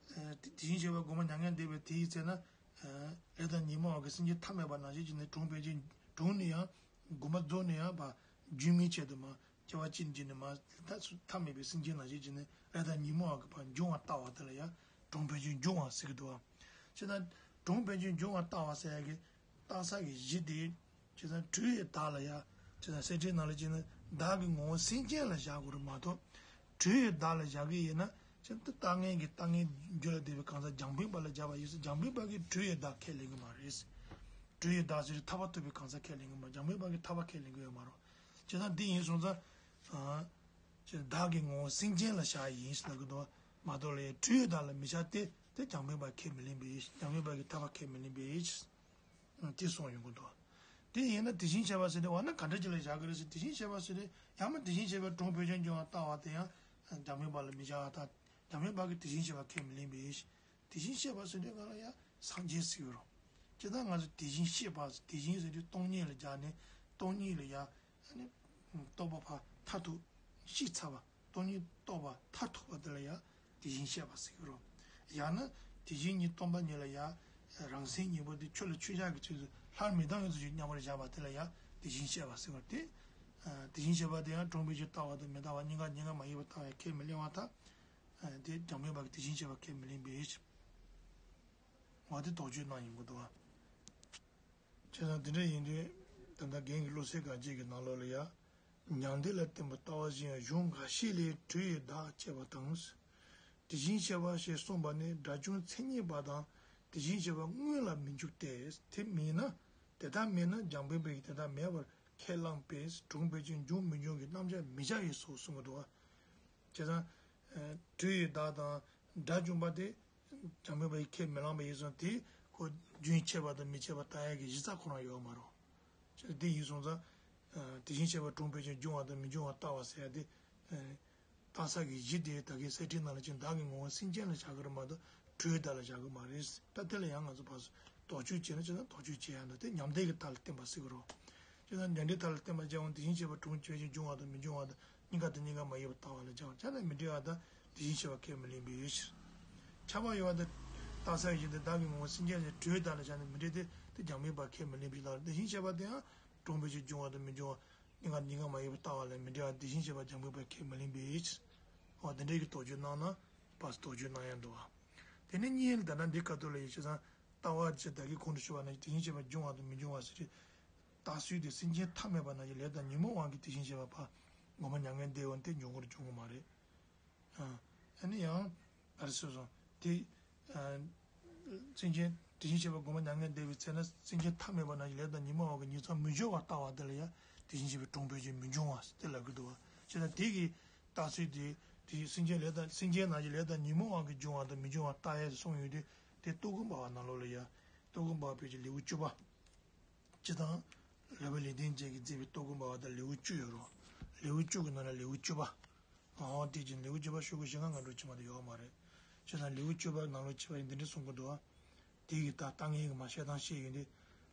དེ་བཞིན་གཤེགས་པ་མགོ་མ་མྱ་ངན་འདས་པའི་དེའི་ཚེ་ན། ལས་དང་ཉོན་མོངས་པ་གི་སེམས་ཅན་ཐ་མལ་པ་ནང་བཞིན་གྱི་ནི་གྲོང་ཕལ་ཆེར། གྲོང་ནས་ཡང་མགོ་མ་རྫོགས་ནས་ཡང་བར་རྒྱུན་མི་ཆད་དུ་མ། སྐྱེ་བ་གཅིག་ནས་གཅིག་ནས་མ། ད་ཐ་མལ་པའི་སེམས་ཅན་ནང་བཞིན་གྱི་ནི་ལས་དང་ཉོན་མོངས་པ་གི་བར་འབྱུང་བར་ལྟ་བ་དེ་ལ་ཡང་གྲོང་ཕལ་ཆེར་འབྱུང་བ་ཟེར་གྱི་འདུག་བ། བྱས་ཙང་གྲོང་ཕལ་ཆེར་འབྱུང་བར་ལྟ་བ་ཟེར་ཡ་གི་རྟགས་གསལ་གྱི་གཞི་དེ། བྱས་ཙང་དྲོད་ཡོད་བདག་ལ་ཡང་། བྱས་ཙང་གསེར་ཕྲེང་ནང་ལ་བྱས་ན་བདག་གི་ངོ་བོ་སེམས་ཅན་ལ་བཞག་དགོས་རེད་མ་གཏོགས། དྲོད་ཡོད་བདག་ལ་བཞག་གི་ཡིན་ན། བྱས་ཙང་ལྟ་ངན་གྱི་ལྟ་ངན་རྒྱུད་ལ་ལྡན་པའི་གང་ཟག་རྒྱང་འཕེན་པ་ལ་སྦྱར་བ་ཡིན་ཙང་། རྒྱང་འཕེན་པ་གིས་དྲོད་ཡོད་བདག་ཁས་ལེན་གྱི་མ་རེད། དྲོད་ཡོད་བདག་ཟེར་དུས་ཐར་པ་ཐོབ་པའི་གང་ཟག་ཁས་ལེན་གྱི་མ། རྒྱང་འཕེན་པ་གིས་ཐར་པ་ཁས་ལེན་གྱི་ཡོད་མ་རེད། བྱས་ཙང་འདི་ཡིན་སོང་ཙང་། བྱས་ཙང་བདག་གི་ངོ་བོ་སེམས་ཅན་ལ་བཞག་ཡིན་ཟེར་ལབ་ཀྱི་འདུག་བ། མ་གཏོགས་ལ་ཡང་དྲོད་ཡོད་བདག་ལ་མི་བཞག་སྟེ། དེ་རྒྱང་འཕེན་པ་ཁས་མི་ལེན་པས། རྒྱང་འཕེན་པ་གིས་ཐར་པ་ཁས་མི་ལེན་པས། དེ་གསུངས་ཡོང་གི་འདུག་དེ་ཡིན་ན་དེ་བཞིན་གཤེགས་པ་ཟེར་དུས་འོ་ན་ག་འདྲ་ཅིག་ལ་བཞག་གི་རེད་ཟེར། དེ་བཞིན་གཤེགས་པ་ཟེར་དུས་ཡང་མིན་དེ་བཞིན་གཤེགས་པའི་གྲོང་ཕལ་ཆེར་འབྱུང་བར་ལྟ་བ་དེ་ཡང་རྒྱང་འཕེན་པ་ལ་མི་བཞག་པ་དང་། རྒྱང་འཕེན་པ་གིས་དེ་བཞིན་གཤེགས་པ་ཁས་མི་ལེན་པས། དེ་བཞིན་གཤེགས་པ་ཟེར་དུས་ག་ལ་ཡང་སངས་རྒྱས་ཟེར་གྱི་རེད། ཇི་ལྟར་ང་ཚོ་དེ་བཞིན་གཤེགས་པ། དེ་བཞིན་ཟེར་དུས་སྟོང་ཉིད་ལ་སྦྱར་ནས། སྟོང་ཉིད་ལ་ཡང་། ཨ་ནི། རྟོགས་པ་ཕར་མཐར་ཐུག་ཤེས་ཚར་བ། སྟོང་ཉིད་རྟོགས་པ་མཐར་ཐུག་པ་དེ་ལ་ཡང་དེ་བཞིན་གཤེགས་པ་ཟེར་གྱི་རེད། ཡང་ན་དེ་བཞིན་ཉིད་སྟོང་པ་ཉིད་ལ་ཡང་རང་སེམས་གཉིས་པོ་དེ་ཆོས་ལ་ཆོས་ཅན་གྱི་ཚུལ་དུ་སླར་མི་ལྡང་བའི་ཚུལ་གྱིས་མཉམ་པར་བཞག་པ་དེ་ལ་ཡང་དེ་བཞིན་གཤེགས་པ་ཟེར་གྱི་རེད་དེ། དེ་བཞིན་གཤེགས་པ་དེ་ཡང་གྲོང་ཕལ་ཆེར་ལྟ་བ་དང་མི་ལྟ་བ་གཉིས་ཀ་གཉིས་ཀ་མ་ཡིན་པར་ལྟ་བས་ཁས་མི་ལེན་པ་དང་། དེ་རྒྱང་འཕེན་པ་གིས་དེ་བཞིན་གཤེགས་པ་ཁས་མི་ལེན་པས། འོ་དེ་དོགས་གཅོད་གནང་ཡོང་གི་འདུག་བ། བྱས་ཙང་དེ་འདྲ་ཡིན་དུས་ད་ལྟ་རྒན་གྱི་བློ་གསལ་དགའ་སྐྱིད་ཀྱི་ནང་ལོགས་ལ་ཡང་། མྱང་འདས་ལ་བརྟེན་པའི་ལྟ་བ་གཞན་གཞུང་འགའ་ཤས་ལས་དྲོད་ཡོད་བདག་ཅེས་པ་དང་། དེ་བཞིན་གཤེགས་པ་ཞེས་གསུངས་པ་ནི་དགྲ་བཅོམ་མཚན་ཉིད་པ་དང་དེ་བཞིན་གཤེགས་པ་དངོས་ལ་མི་འཇུག་སྟེ། དེ་མིན་ན། དེ་ལྟར་མིན་ན་རྒྱང་འཕེན་པ་གིས་དེ་ལྟར་མེད་པར་ཁས་བླངས་པས་གྲོང་ཕལ་ཆེར་འབྱུང་མི་འབྱུང་གི་རྣམ་གཞག་མི་བྱ་བས་སོ་གསུང་གི་འདུག་བ། བྱས་ཙང་། དྲོད་ཡོད་བདག་དང་དགྲ་བཅོམ་པ་དེ། རྒྱང་འཕེན་པ་ཡིས་ཁས་མི་བླངས་པ་ཡིན་ཙང་དེ་ཁོ་རྒྱུན་ཆད་པ་དང་མི་ཆད་པ་ལྟ་ཡག་གི་གཞི་རྩ་ཁོ་རང་ཡོད་མ་རེད། བྱས་ཙང་དེ་ཡིན་སོང་ཙང་། དེ་བཞིན་གཤེགས་པ་གྲོང་ཕལ་ཆེར་འབྱུང་བ་དང་མི་འབྱུང་བ་ལྟ་བ་ཟེར་ཡ་དེ། རྟགས་གསལ་གྱི་གཞི་དེ་ད་གིན་གསེར་ཕྲེང་ནང་ལ་ཅིག་བདག་གི་ངོ་བོ་སེམས་ཅན་ལ་བཞག་གི་རེད་མ་གཏོགས་དྲོད་ཡོད་བདག་ལ་བཞག་གི་མ་རེད། ད་དེ་ལ་ཡང་ང་ཚོ་ཕར་ཚུར་དོགས་གཅོད་བྱས་ན་བྱས་ན་དོགས་གཅོད་བྱེད་ཡ་འདྲ་དེ་མྱང་འདས་ཀྱི་མཐའ་ལ་བརྟེན་པ་ཟེར་གི་རེད། བྱས་ཙང་མྱང་འདས་མཐའ་ལ་བརྟེན་པ་བྱས་འོང་དེ་བཞིན་གཤེགས་པ་གྲོང་ཕལ་ཆེར་འབྱུང་བ་དང་མི་འབྱུང་བ་དང་གཉིས་ཀ་དང་གཉིས་ཀ་མ་ཡིན་པར་ལྟ་བ་ལ་སྦྱར་བ་བྱས་ན་མི་འགྲིག་པ་དང་དེ་བཞིན་གཤེགས་པ་ཁས་མི་ལེན་པའི་ཕྱིར། ཁྱབ་པ་ཡོད་པ་དང་རྟགས་གསལ་བཞིན་དུ་བདག་གི་ངོ་བོ་སེམས་ཅན་ལ་དྲོད་ཡོད་བདག་ལ་བཞག་ན་མི་འགྲིག་སྟེ་དེ་རྒྱང་འཕེན་པ་ཁས་མི་ལེན་པའི་ཕྱིར། དེ་བཞིན་གཤེགས་པ་དེའང་གྲོང་ཕལ་ཆེར་འབྱུང་བ་དང་མི་འབྱུང་བ་གཉིས་ཀ་གཉིས་ཀ་མ་ཡིན་པར་ལྟ་བ་ལ་མི་འགྲིག་པ་དེ་བཞིན་གཤེགས་པ་རྒྱང་འཕེན་པ་ཁས་མི་ལེན་པའི་ཕྱིར། འོ་དེ་འདྲའི་གི་དོགས་གཅོད་གནང་ན་ཕར་དོགས་གཅོད་གནང་ཡ་འདུག་བ། དེ་ནས་གཉིས་ལ་ད་ལྟ་འདི་ཁ་ཐུག་ལ་ཡིན་བྱས་ཙང་ལྟ་བ་ཅི་ད་གིན་གོང་དུ་ཞུས་པ་ནང་བཞིན་དེ་བཞིན་གཤེགས་པ་འབྱུང་བ་དང་མི་འབྱུང་བ་ཟེར་ཏེ། ལྟ་ཚུལ་དེ་སེམས་ཅན་ཐ་མལ་པ་རྣམས་ཀྱི་ལས་དང་ཉོན་མོངས་དབང་གིས་དེ་བཞིན་གཤེགས་པ་ཕར་སྒོམ་པ་མྱ་ངན་འདས་འོང་སྟེ་འབྱུང་ཁུངས་འབྱུང་གི་མ་རེད། ཨ་ནི་ཡང་ག་རེ་ཟེར་སོང་དེ། སེམས་ཅན་དེ་བཞིན་གཤེགས་པ་སྒོམ་པ་མྱ་ངན་འདས་པའི་ཚེ་ན་སེམས་ཅན་ཐ་མལ་པ་རྣམས་ཀྱི་ལས་དང་ཉོན་མོངས་དབང་གིས་ཉིང་མཚམས་མི་སྦྱོར་བར་ལྟ་བ་དེ་ལ་ཡང་དེ་བཞིན་གཤེགས་པའི་དྲུང་ཕལ་ཆེར་མི་འབྱུང་བ་དེ་ལབ་ཀྱི་འདུག་བ། བྱས་ཙང་དེ་གི་ལྟ་ཚུལ་དེ་དེ་སེམས་ཅན་ལས་དང་སེམས་ཅན་རྣམས་ཀྱི་ལས་དང་ཉོན་མོངས་དབང་གིས་འབྱུང་བ་དང་མི་འབྱུང་བ་ལྟ་ཡས་སུ་གསུངས་ཡོད་དུས་དེ་རྟོག་གེ་འབར་བ་ནང་ལོགས་ལ་ཡང་རྟོག་གེ་འབར་བ་ཕལ་ཆེར་ལེའུ་བཅུ་པ། སྤྱིར་བཏང་། ལེགས་པའི་ལེགས་ལྡན་འབྱེད་ཀྱིས་མཛད་པའི་རྟོག་གེ་འབར་བ་དང་ལེའུ་བཅུ་ཡོད་རེད། ལེའུ་བཅུ་གི་ནང་ལ་ལེའུ་བཅུ་པ། ཨོ་དེ་བཞིན་ལེའུ་བཅུ་པ་ཤོག་གུ་བཞི་ལྔ་ང་འགྲོ་ཕྱི་མ་དེ་ཡོད་མ་རེད། བྱས་ཙང་ལེའུ་བཅུ་པ་ནང་ལོགས་བྱས་པ་ཡིན་འདི་འདྲ་གསུང་གི་འདུག་བ། དེ་གི་ད་ལྟ་ངས་གི་མ་བཤད་སྟངས་བཤད་ཡོད་འདི།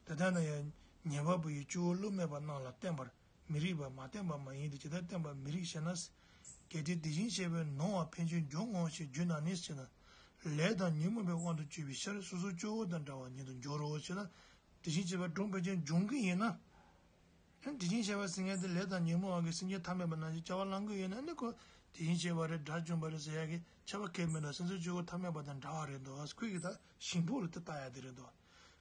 དེ་ལྟར་ན་ཡང་ཉན་པ་པོ་ཡིས་སྤྱི་བོར་བློ་མེད་པ་རྣམས་ལ་བསྟན་པར་མི་རིགས་པ་མ་བསྟན་པ་མ་ཡིན་ཏེ་ཇི་ལྟར་བསྟན་པར་མི་རིགས་ཞེ་ན། གལ་ཏེ་དེ་བཞིན་གཤེགས་པས་ནོངས་པ་ཕན་ཆད་འབྱུང་ངོ་ཞེས་བརྗོད་ན་ནི་ཞེ་ན། ལས་དང་ཉོན་མོངས་པའི་དབང་དུ་གྱུར་པའི་ཤར་སོ་སོ་སྐྱེ་བོ་དང་འདྲ་བ་ཉིད་དུ་འགྱུར་རོ་ཞེ་ན། དེ་བཞིན་གཤེགས་པ་དྲུང་ཕལ་ཆེར་འབྱུང་གི་ཡིན་ན། དེ་བཞིན་གཤེགས་པ་ཟེར་མཁན་དེ་ལས་དང་ཉོན་མོངས་དབང་གིས་སེམས་ཅན་ཐ་མལ་པ་རྣམས་ཀྱི་སྐྱེ་བ་བླང་གི་ཡོད་ན་ནི་ཁོ་དེ་བཞིན་གཤེགས་པ་རེད་དགྲ་བཅོམ་པ་རེད་ཟེར་ཡག་གི་ཁྱབ་པ་གལ་མི་འདུག་སེམས་ཅན་སྐྱེ་བོ་ཐ་མལ་པ་དང་འདྲ་བ་རེད་འདུག་ཁོས་གི་ད་ཞིང་ཕུག་ལ་དེ་ལྟ་ཡག་དེ་རེད་འདུག་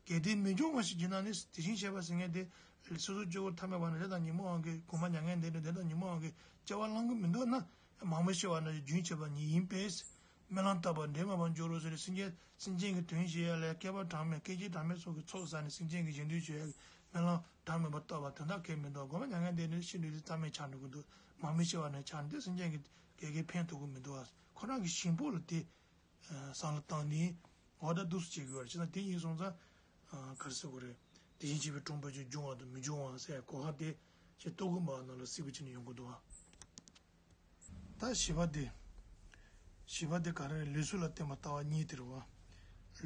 གལ་ཏེ་མི་འབྱུང་བ་ཞིག་བགྱིས་ན་ནི་དེ་བཞིན་གཤེགས་པ་ཟེར་མཁན་དེ་སོ་སོ་སྐྱེ་བོ་ཐ་མལ་པ་ནི་ལས་དང་ཉོན་མོངས་དབང་གིས་གོང་མ་མྱ་ངན་འདས་ནས་ལས་དང་ཉོན་མོངས་དབང་གིས་སྐྱེ་བ་བླང་གི་མི་འདུག་ན་མང་མི་ཤི་བ་ན་རྒྱུན་ཆད་པ་ཉིད་ཡིན་པས། སྨོན་ལམ་བཏབ་པ་འབྲས་མེད་པར་འགྱུར་རོ་ཟེར་སེམས་ཅན་སེམས་ཅན་གྱི་དོན་བྱེད་ཡ་ལ་བསྐལ་པ་གྲངས་མེད་བསྐལ་ཆེན་གྲངས་མེད་སོགས་ཀྱི་ཚོགས་བསགས་ནས་སེམས་ཅན་གྱི་གཞན་དོན་བྱེད་ཡ་གི་སྨོན་ལམ་གྲངས་མེད་པར་བཏབ་པ་དོན་དག་གལ་མི་འདུག་གོང་མ་མྱ་ངན་འདས་ནས་ཤི་འགྲོ་དུས་རྩ་མེད་ཆགས་འགྲོ་གི་འདུག་མང་མི་ཤི་བ་ནས་ཆགས་འདི་སེམས་ཅན་གྱི་གལ་གལ་ཕན་ཐོགས་ཀྱི་མི་འདུག་ཁོ་རང་གི་ཞིང་ཕུག་ལ་དེ་བསམ་བློ་བཏང་ནས་འོ་ད་འདུག་སེ་བྱེད་དགོས་པ་རེད། བྱས་ཙང་དེ་ཡིན་སོང་ཙང་ག་རེ་ཟེར་དགོས་རེད། དེ་བཞིན་གཤེགས་པའི་དྲུང་ཕལ་ཆེར་འབྱུང་བ་དང་མི་འབྱུང་བ་ཟེར་གོ་བ་དེ་ཅིག་རྟོག་གེ་འབར་བ་ནང་ལ་གཟིགས་པ་བྱས་ནས་ཡོང་གི་འདུག་བ། ད་བཞི་པ་དེ། བཞི་པ་དེ་ག་རེ་རེད། ལུས་སྲོག་ལ་བརྟེན་པ་ལྟ་བ་གཉིས་དེ་རེད་བ།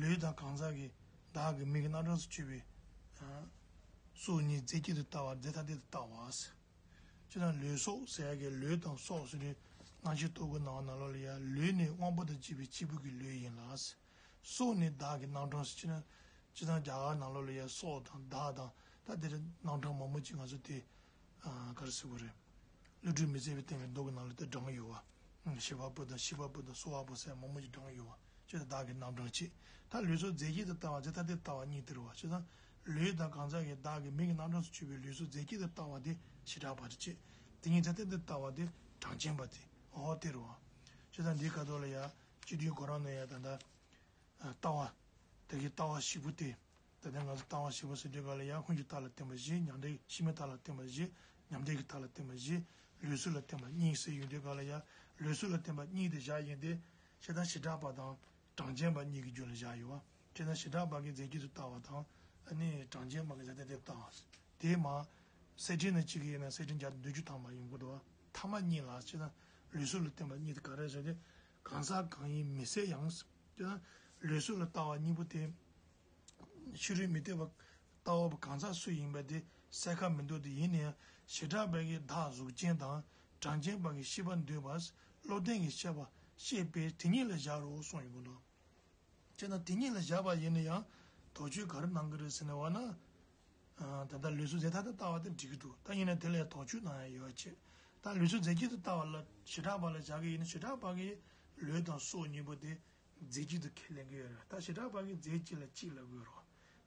ལུས་དང་གང་ཟག་གི་བདག་གི་མིང་གི་རྣམ་གྲངས་སུ་གྱུར་པའི་སྲོག་ཉིད་རྫས་གཅིག་ཏུ་ལྟ་བ་རྫས་ཐ་དད་དུ་ལྟ་བ། སྤྱིར་ན་ལུས་སྲོག་ཟེར་ཡག་གི་ལུས་དང་སྲོག་ཟེར་དུས་རྣམ་བཤད་རྟོག་གེ་ནང་ནང་ལོགས་ལ་ཡང་ལུས་ནི་དབང་པོ་དང་བཅས་པའི་གཅིག་པུ་གི་ལུས་ཡིན་ལ། སྲོག་ནི་བདག་གི་རྣམ་གྲངས་སུ་སྤྱིར་ན། སྤྱིར་བཏང་རྒྱ་གར་ནང་ལོགས་ལ་ཡང་སྲོག་དང་བདག་དང་ད་དེ་འདྲ་རྣམ་གྲངས་མང་པོ་ཅིག་ང་ཚོ་དེ་ག་རེ་ཟེར་དགོས་རེད། བསླུ་བྲིད་མི་བྱེད་པའི་སྟེང་གི་མདོ་གི་ནང་ལ་དེ་བགྲང་གི་ཡོད་བ། བཞི་པ་པོ་དང་བཞི་པ་པོ་དང་སོ་པ་པོ་ཟེར་མང་པོ་ཅིག་བགྲང་གི་ཡོད་བ། སྤྱིར་བཏང་བདག་གི་རྣམ་གྲངས་གཅིག་ད་ལུས་སྲོག་རྫས་གཅིག་ཏུ་ལྟ་བ་རྫས་ཐ་དད་ལྟ་བ་གཉིས་དེ་རེད་བ། སྤྱིར་བཏང་ལུས་དང་གང་ཟག་གི་བདག་གི་མིང་གི་རྣམ་གྲངས་སུ་གྱུར་པའི་ལུས་སྲོག་རྫས་གཅིག་ཏུ་ལྟ་བ་དེ་བྱེ་བྲག་པ་རེད་གཅིག་དེ་གཉིས་རྫས་ཐ་དད་ལྟ་བ་དེ་གྲངས་ཅན་པ་དེ་འོ་དེ་རེད་བ། སྤྱིར་བཏང་འདིའི་ཁ་ཐོག་ལ་ཡང་སྤྱི་དོན་ཁོ་རང་ནས་ཡང་ད་ལྟ། ལྟ་བ། དེ་གའི་ལྟ་བ་བཞི་པོ་སྟེ། ད་ལྟ་ང་ཚོ་ལྟ་བ་བཞི་པོ་ཟེར་དུས་ག་ལ་ཡང་སྔོན་གྱི་རྟགས་ལ་བརྟེན་པ་བཞི། མྱང་འདས་ཕྱི་མའི་རྟགས་ལ་བརྟེན་པ་བཞི། མྱང་འདས་ཀྱི་རྟགས་ལ་བརྟེན་པ་བཞི། ལུས་སྲོག་ལ་བརྟེན་པ་གཉིས་ཟེར་ཡོང་དུས་ག་ལ་ཡང་ལུས་སྲོག་ལ་བརྟེན་པ་གཉིས་དེ་བཞག་ཡིན་ཏེ། བྱས་ཙང་བྱེ་བྲག་པ་དང་གྲངས་ཅན་པ་གཉིས་ཀྱི་རྒྱུད་ལ་བཞག་ཡོད་བ། བྱས་ཙང་བྱེ་བྲག་པ་གིས་རྫས་གཅིག་ཏུ་ལྟ་བ་དང་། ཨ་ནི་གྲངས་ཅན་པ་གིས་རྫས་ཐ་དད་ལྟ་བ། དེ་མ། གསེར་ཕྲེང་ནས་གཅིག་གིས་ཡིན་ན་གསེར་ཕྲེང་བརྒྱ་དང་བདུན་ཅུ་ཐམ་པ་ཡོང་གི་འདུག་བ། ཐ་མ་གཉིས་ལ་བྱས་ཙང་ལུས་སྲོག་ལ་བརྟེན་པ་གཉིས་དེ་ག་རེ་ཟེར་ཏེ། གང་ཟག་གང་ཡིན་མི་གསལ་ཡང་། དེ་ན་ལུས་སྲོག་ལ་ལྟ་བ་གཉིས་པོ་དེ། ཕྱི་རོལ་མུ་སྟེགས་པ་ལྟ་བ་པོ་གང་ཟག་སུ་ཡིན་པ་དེ་གསལ་ཁ་མི་འདུག་དེ་ཡིན་ན་ཡང་བྱེ་བྲག་པ་གིས་བདག་གཟུགས་ཅན་དང་གྲངས་ཅན་པ་གིས་ཤེས་པར་འདོད་པ། བློ་ལྡན་གྱིས་བཤད་པ་ཤེས་པས་དེ་ཉིད་ལ་བཞག་རོ་གསུངས་ཡོང་གི་འདུག་བྱས་ན་དེ་ཉིད་ལ་བཞག་པ་ཡིན་ན་ཡང་དོགས་གཅོད་ག་རེ་གནང་གི་རེད་ཟེར་ན་བ་ན། ད་ལྟ་ལུས་སྲོག་རྫས་ཐ་དད་ལྟ་བ་དེ་འགྲིག་གི་འདུག་ད་ཡིན་ན་དེ་ལ་ཡང་དོགས་གཅོད་གནང་ཡ་ཡོད་ཅེས། ད་ལུས་སྲོག་རྫས་གཅིག་ཏུ་ལྟ་བ་ལ་བྱེ་བྲག་པ་ལ་བཞག་གི་ཡིན་ན་བྱེ་བྲག་པ་གིས་ལུས་དང་སྲོག་གཉིས་པོ་དེ། རྫས་གཅིག་ཏུ་ཁས་ལེན་གྱི་ཡོད་རེད། ད་བྱེ་བྲག་པ་གིས་རྫས་གཅིག་ལ་གཅིག་ལབ་ཀྱི་ཡོད་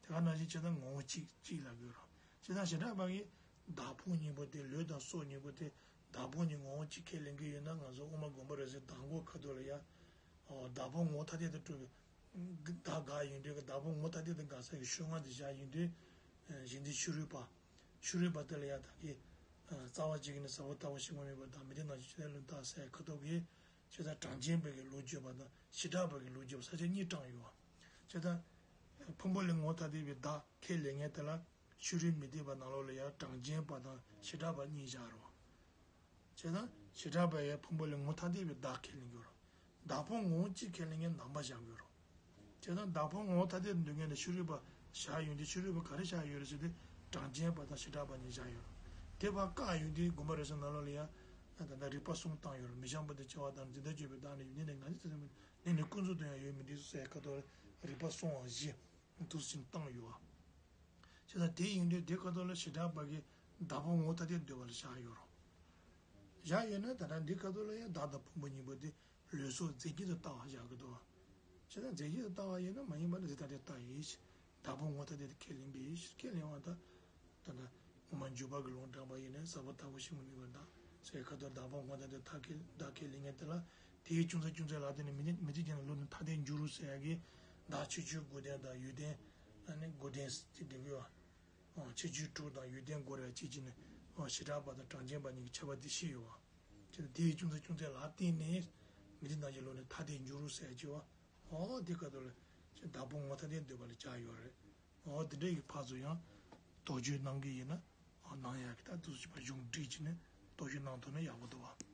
རེད། དེ་ག་ནང་བཞིན་བྱས་ཙང་ངོ་བོ་གཅིག་གཅིག་ལབ་ཀྱི་ཡོད་རེད། བྱས་ཙང་བྱེ་བྲག་པ་གིས་བདག་ཕུང་གཉིས་པོ་དེ་ལུས་དང་སྲོག་གཉིས་པོ་དེ་བདག་ཕུང་གཉིས་ངོ་བོ་གཅིག་ཁས་ལེན་གྱི་ཡོད་ན་ང་ཚོ་དབུ་མ་དགོངས་པ་རབ་གསལ་གདམས་ངག་ཁ་ཐོག་ལ་ཡ། བདག་ཕུང་ངོ་བོ་ཐ་དད་དུ་གྲུབ་པའི་བདག་དགག་ཡོང་དུས་བདག་ཕུང་ངོ་བོ་ཐ་དད་དུ་དགག་ས་ཀྱི་ཤོད་ངག་དེ་བཞག་ཡོང་དུས། གཞན་དོན་ཕྱི་རོལ་པ། ཕྱི་རོལ་པ་དེ་ལ་ཡ་བདག་གིས། རྩ་བ་གཅིག་གིས་ནི་ཟ་བ་ལྟ་བུ་ཞིག་ངོ་མེད་པར་བདག་མི་བདེན་ནང་བཞིན་ཇི་ལྟར་ལུས་བདག་ཟེར་ཁ་ཐོག་གིས། བྱས་ཙང་གྲངས་ཅན་པའི་གི་ལོ་རྒྱུས་པ་དང་བྱེ་བྲག་པའི་གི་ལོ་རྒྱུས་པ་ས་ཆ་གཉིས་བགྲངས་ཡོད། བྱས་ཙང་། ཕུང་པོ་ལས་ངོ་བོ་ཐ་དད་པའི་བདག་ཁས་ལེན་མཁན་དེ་ལ་ཕྱི་རོལ་མུ་སྟེགས་པ་ནང་ལོགས་ལ་ཡང་གྲངས་ཅན་པ་དང་བྱེ་བྲག་པ་གཉིས་བཞག་རོ། བྱས་ཙང་བྱེ་བྲག་པ་ཡང་ཕུང་པོ་ལས་ངོ་བོ་ཐ་དད་པའི་བདག་ཁས་ལེན་གྱི་ཡོད་རོ། བདག་ཕུང་ངོ་བོ་གཅིག་ཁས་ལེན་མཁན་ནང་པ་བཞག་གི་ཡོད་རོ། བྱས་ཙང་བདག་ཕུང་ངོ་བོ་ཐ་དད་དུ་འདོད་མཁན་ལ་ཕྱི་རོལ་པ་བཞག་ཡོང་དུས་ཕྱི་རོལ་པ་ག་རེ་བཞག་ཡོད་རེད་ཟེར་དུས་གྲངས་ཅན་པ་དང་བྱེ་བྲག་པ་གཉིས་བཞག་ཡོད་རོ། དེ་བར་བཀག་ཡོང་དུས་དགོངས་པ་རབ་གསལ་ནང་ལོགས་ལ་ཡང་། ད་ལྟ་རིགས་པ་གསུམ་བཏང་ཡོད་རེད། མི་འཆབ་པ་དང་འཆལ་བ་དང་འཛིན་སྟངས་སྤྱོད་པའི་བདག་ནི་ཡོད་ནི་ནས་ང་ཚོ་ཚོ་ནི་ནི་ཀུན་རྫོབ་ཏུ་ཡང་ཡོད་མི་འདུག་ཟེར་ཁ་ཐོག་རིགས་པ་གསུམ་པ་བཞི་འདུག་ཟིན་བཏང་ཡོད། བྱས་ཙང་དེ་ཡིན་དུས་དེ་ཁ་ཐོག་ལ་བྱེ་བྲག་པ་གིས་བདག་ཕུང་ངོ་བོ་ཐ་དད་འདོད་པ་ལ་བཞག་ཡོད་རོ། བཞག་ཡོད་ན་ད་ལྟ་འདི་སྐབས་སུ་ལ་ཡང་བདག་དང་ཕུང་པོ་གཉིས་པོ་དེ་ལུས་སྲོག་རྫས་ཀྱི་དུ་ལྟ་བ་བཞག་གི་འདུག་བ། བྱས་ན་རྫས་ཀྱི་དུ་ལྟ་བ་ཡིན་ན་མ་ཡིན་པ་ནི་དེ་ལྟ་དེ་ལྟ་ཡིན་ཞེས་བདག་ཕུང་ངོ་ཐ་དད་དུ་ཁས་ལེན་པའི་ཕྱིར། ཁས་ལེན་པ་དང་། ད་ལྟ་ངོ་མ་འཇུག་པ་གི་ལུང་དྲངས་པ་ཡིན་ན་ཟབ་པ་དྭགས་པོ་ཤིང་མུ་ནེ་ག་དང་ཟེར་ཁ་དོག་བདག་ཕུང་ངོ་ཐ་དད་ཐ་ཁས་བདག་ཁས་ལེན་མཁན་དེ་ལ་དེའི་ཅུང་ཟད་ཅུང་ཟད་ལ་བརྟེན་ནས་མི་ཚེ་མི་ཚེ་རྒྱུན་ལ་ལུས་ནི་ཐ་དད་འགྱུར་རོ་ཟེར་ཡ་གི་བདག་ཕྱི་ཆོས་དགོས་ལྡན་དང་ཡོན་ཏན་ཨ་ནི་དགོས་ལྡན་ཟེར་དེ་གི་བ། ཕྱི་ཆོས་དྲུག་དང་ཡོན་ཏན་དགོས་རེ་བ་གཅིག་གཅིག་ནི་བྱེ་བྲག་པ་དང་གྲངས་ཅན་པ་གཉིས་ཀྱི་ཁྱད་པར་དེ་ཤེས་ཡོད་བ། དེ་དེའི་ཅུང་ཟད་ཅུང་ཟད་ལ་བརྟེན་ནས་མི་ཚེ་ནང་གི་ལུས་ནི་ཐ་དད་འགྱུར་རོ་ཟེར་གྱི་བ། འོ་དེ་སྐབས་དུ་ལ་བདག་ཕུང་ངོ་ཐ་དད་འདོད་པ་ལ་བྱ་ཡོད་རེད། འོ་དེ་འདྲ་ཡི་ཕར་ཚུར་ཡང་དོགས་གཅོད་གནང་གི་ཡིན་ན་གནང་ཡག་གི་ད་དུ་ཞིག་པ་གཞུང་བསྒྲིགས་ཀྱི་ནི་དོགས་གཅོད་གནང་ཐུབ་ན་ཡག་པོ་འདུག་བ།